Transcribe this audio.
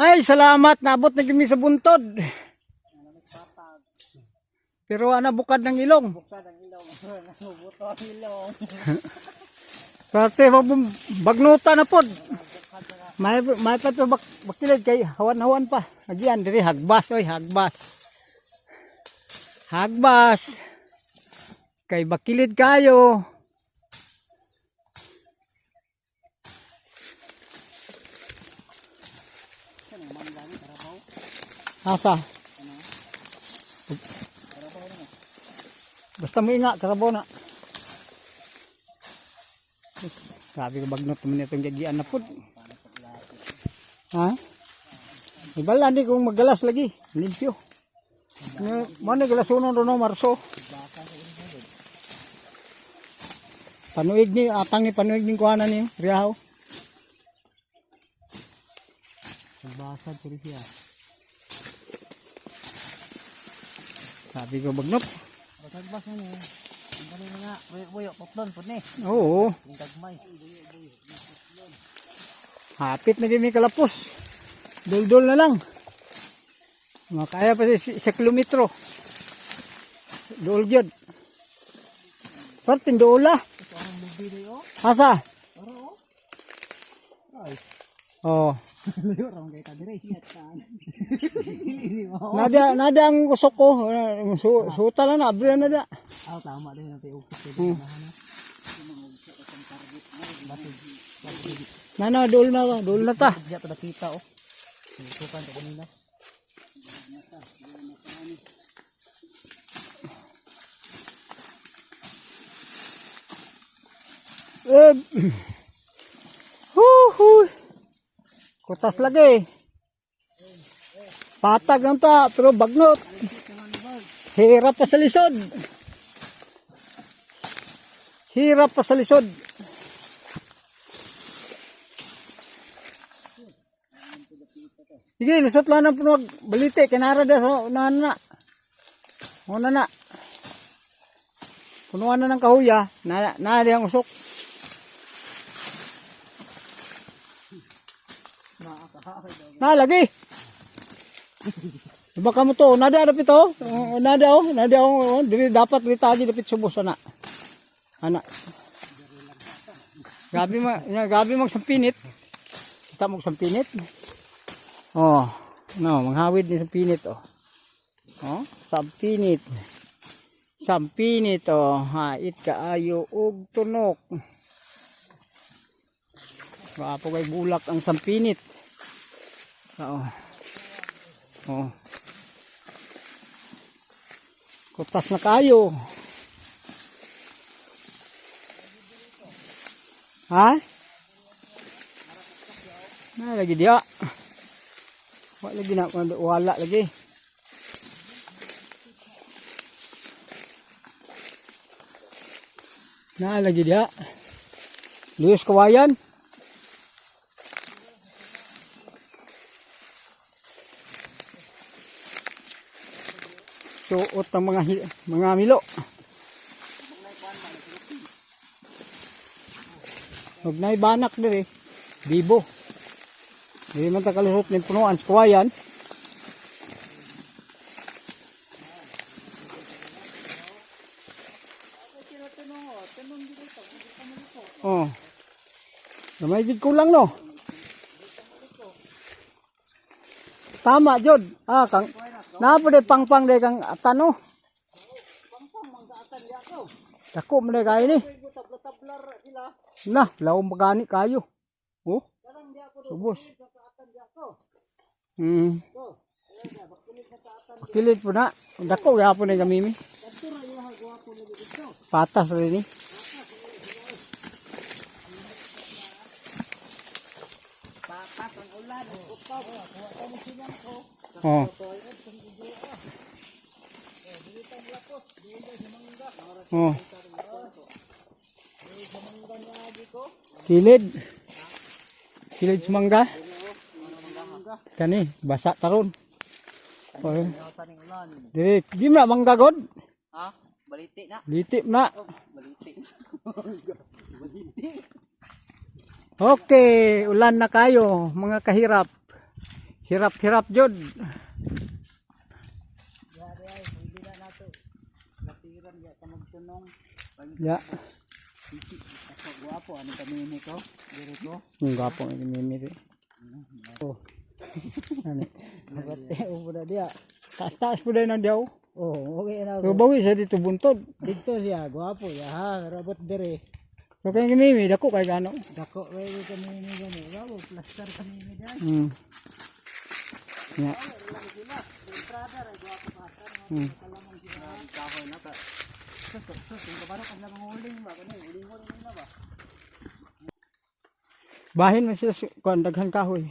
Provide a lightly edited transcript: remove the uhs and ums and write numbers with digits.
Ay, salamat. Naabot na kami sa buntod. Pero ana bukad ng ilong. Buksan ang ilong. Nasubuto ang ilong. Parte bagnuta na pod. May pa to bakilid kay hawan-hawan pa. Agian diri hagbas oy, hagbas. Hagbas. Kay bakilid kayo. Asa? Basta mo inga, karabaw na. Sabi ko bagnot naman itong gagian na po. Ha? Ibala di kung magalas lagi. Limpyo. Mo na galasunon ro no Marso. Panuig ni atang ni panuig ni kuhanan ni Riyaw. Nagbasag ko rin siya. Sabi ko bagnot. Basag-basag niya. Ang galing nga. Buyo-buyo. Putlon po ni. Oo. Ang gagmay. Hapit na gini kalapos. Duldul na lang. Makaya pa sa kilometro. Duol gyud. Parting duol ah. Ito ang lubi na yun. Asa? Oro oh. Ay. Oh. Layo ra man kay kadire. Dili mo. Nada nada ang usok ko. Suta lang na abri na da. Ah, tama din natin ukit kay Nana duol na duol na ta. Diya to nakita oh. Sinusukan to kanina. Eh. Hu hu. Kutas lagi. Patag lang ta pero bagnot. Hirap pa sa lisod. Hirap pa sa lisod. Sige, lusot lang ng punog. Balite, kinara da sa unahan na. Una na. Punuan na ng kahuya. Na, na, ang usok. Na, lagi. Baka mo to, nada dapat to. Nada oh, nada oh. Diri dapat diri tagi dapat subos ana. Ana. Gabi ma, ya, gabi mag sampinit. Kita mo sampinit. Oh, no, manghawid ni sampinit oh. Oh, sampinit. Sampinit oh, hait kaayo og tunok. Wapo kay bulak ang sampinit. Oo. Oh. Kutas na kayo. Ha? Na lagi dia. Wala lagi na wala lagi. Na lagi dia. Luis kawayan. Suot ng mga mga milo. Huwag na ibanak diri. Bibo. Dili man ta kalusot ning punuan sa kawayan. Oh. Gamay jud kulang no. Tama jud. Ah kang naa po day pangpang day kang atano. Dako man day kayo ni. Na, lawom magani kayo. Oh. Subos. Kilid po na. Dako gihapon na gamimi. Patas rin ni. Oh. Oh. Kilid. Kilid sa mangga. Kani, basa taron. Oh. Dili, di mo na mangga god. Ha? Baliti na. Litip na. Baliti. Okay, ulan na kayo, mga kahirap. Hirap-hirap jud. Ya, ay, pwede na nato. Latiran ya ka magtunong. Ya. Ako guwapo ano kami ni ko. Diri ko. Ang gapo ang mimiri. Oh. Ano? Abate ubo na diya. Taas-taas po din ang diyaw. Oh, okay na Pero ako. bawi sa dito buntod. Dito siya, guwapo ya ha, robot dire. So kay mimi dako kay gano. Dako kayo kami ni gani. Wow, plaster kami ni dai. Ya. Kahoy na ta. Sus, sus, sus, kabaro pag lamang uling ba kani, uling mo nila ba. Bahin man sila kuan daghan kahoy.